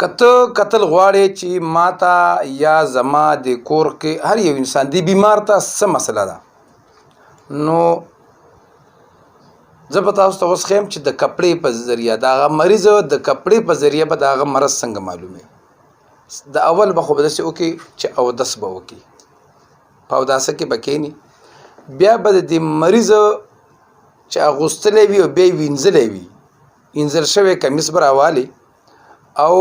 که ته کتل غواړې چې ماته یا زما د کور کې هر یو انسان دی بیمار ته څه مسله ده، نو زه به تاسو ته اوس ښیم چې د کپړې په ذریعه د هغه مریض د کپړې په ذریعه به د هغه مرض څنګه معلومي. د اول به خو به داسې وکړي چې اودس به وکړي، په اوداسه کې به کښېني، بیا به د دې مریض چې اغوستلی وي او بیا یې وینځلی وي، وینځل شوی کمیس به راوالي او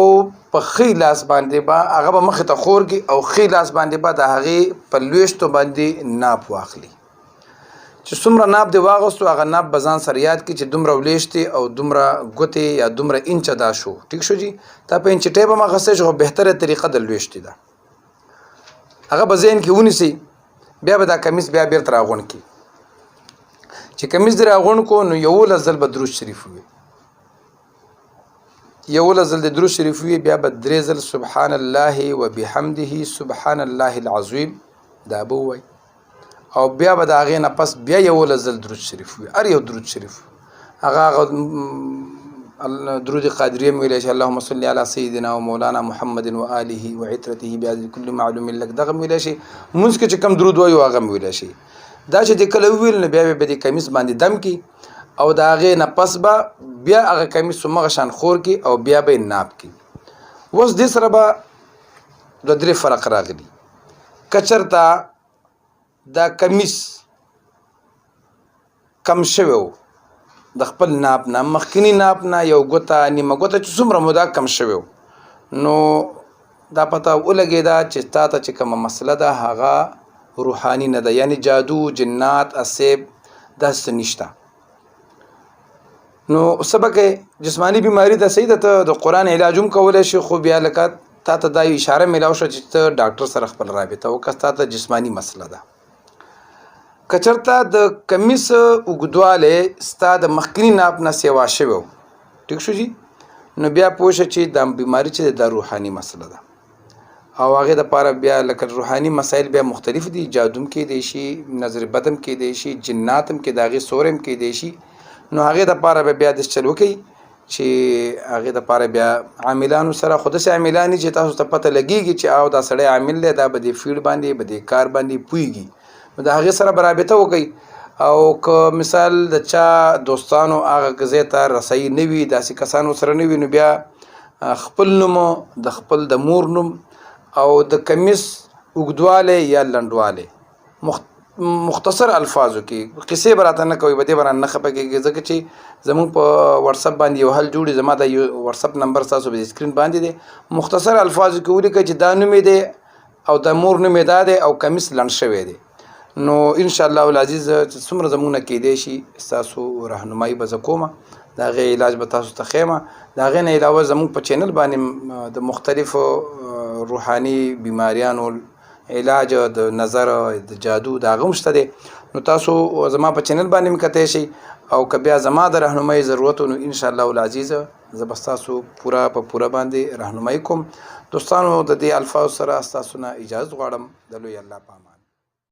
په ښي لاس باندې به هغه به مخې ته خور کړي او ښي لاس باندې به د هغې په لویشتو باندې ناپ واخلي. چې څومره ناپ دی واغستو هغه ناپ به ځان سره یاد کړي چې دومره ولیشتې او دومره ګوتې یا دومره انچه دا شو. ټیک شو جی؟ تا په انچ ټیپ هم اخیستی شو، خو بهتره طریقه د لویشتې ده. هغه به ذهن کې ونیسي، بیا به دا کمیس بیا بیرته راغونډ کړي. چې کمیس دې راغونډ کړو نو 11 ځل به درود شریف ووایي، 11 ځل د درود شریف وي، بیا به درې ځل سبحان الله وبحمده سبحان الله العظیم دا به ووایي، او بیا به د هغې نه پس بیا 11 ځل درود شریف وي. هر یو درود شریف هغه هغه درود قادریه مې ویلی شي، اللهم صل علی سیدنا و مولانا محمد و آله و عترته بعدد کل معلوم لک، دغه مې ویلی شي. مونځ کې چې کوم درود وایو هغه مې ویلی شي. دا چې دې کله وویل نو بیا به دې کمیس باندې دم کړي او د هغې نه پس به بیا هغه کمیس همغه شان خور کړي او بیا به یې ناپ کړي. اوس دې سره به دوه درې فرق راغلي. که چېرته دا کمیس کم شوی و د خپل ناپ نه، مخکني ناپ نه یو ګوته نیمه ګوته چې څومره موده کم شوی و، نو دا پته ولګېده چې تا ته چې کومه مسله ده هغه روحاني نه ده، یعنی جادو، جنات، اصیب داسې څه نشته. نو څه به کوې؟ جسماني بیماري ده، صحیح ده، ته د قرآن علاج هم کولی شي، خو بیا لکه تا ته دا اشاره میلاو شوه چې ته ډاکټر سره خپل رابطه وکړه، تا ته جسماني مسله ده. که چېرته د کمیس اوږدوالی ستا د مخکني ناپ نه سیوا شوی و، ټیک شو جي، نو بیا پوه شه چې دا بیماري چې ده دا روحاني مسله ده، او هغې دپاره بیا لکه روحاني مسایل بیا مختلف دي، جادو هم کېدی شي، نظر بد هم کېدی شي، جنات هم کې د هغې سوری هم کېدی شي. نو هغې دپاره به بیا داسې چل وکړئ چې هغې دپاره بیا عاملانو سره، خو داسې عاملان دي چې تاسو ته پته لګېږي چې او دا سړی عامل دی، دا به دې فیلډ باندې به دې کار باندې پوهېږي، نو د هغې سره به رابطه وکړئ. او که مثال د چا دوستانو هغه ځای ته رسایي نه وي، داسې کسانو سره نه وي، نو بیا خپل نوم، د خپل د مور نوم او د کمیس اوږدوالی یا لنډوالی مختصر الفاظو کې، قصې به راته نه کوئ، به دې به رانه نه خفه کېږئ، ځکه چې زموږ په واتساپ باندې یو حل جوړي. زما د یو واتساپ نمبر ستاسو په سکرین باندې دی. مختصر الفاظو کې ولیکئ چې دا نوم یې دی او د مور نوم یې دا دی او کمیس لنډ شوی دی. نو ان شاء الله العزیز چې څومره زموږ نه کېدی شي ستاسو رهنمایي به زه کومه، د هغې علاج به تاسو ته ښیم. د هغې نه علاوه زموږ په چینل باندې د مختلفو روحاني بیماریانو علاج، د نظر، د جادو، د هغه هم شته دی. نو تاسو زما په چینل باندې هم کتی شئ، او که بیا زما د رهنمایي ضرورت نو ان شاء الله العزیز زه به ستاسو پوره په پوره باندې رهنمایي کوم. دوستانو، د دې الفاظ سره ستاسو نه اجازه غواړم. د لوی الله په امان.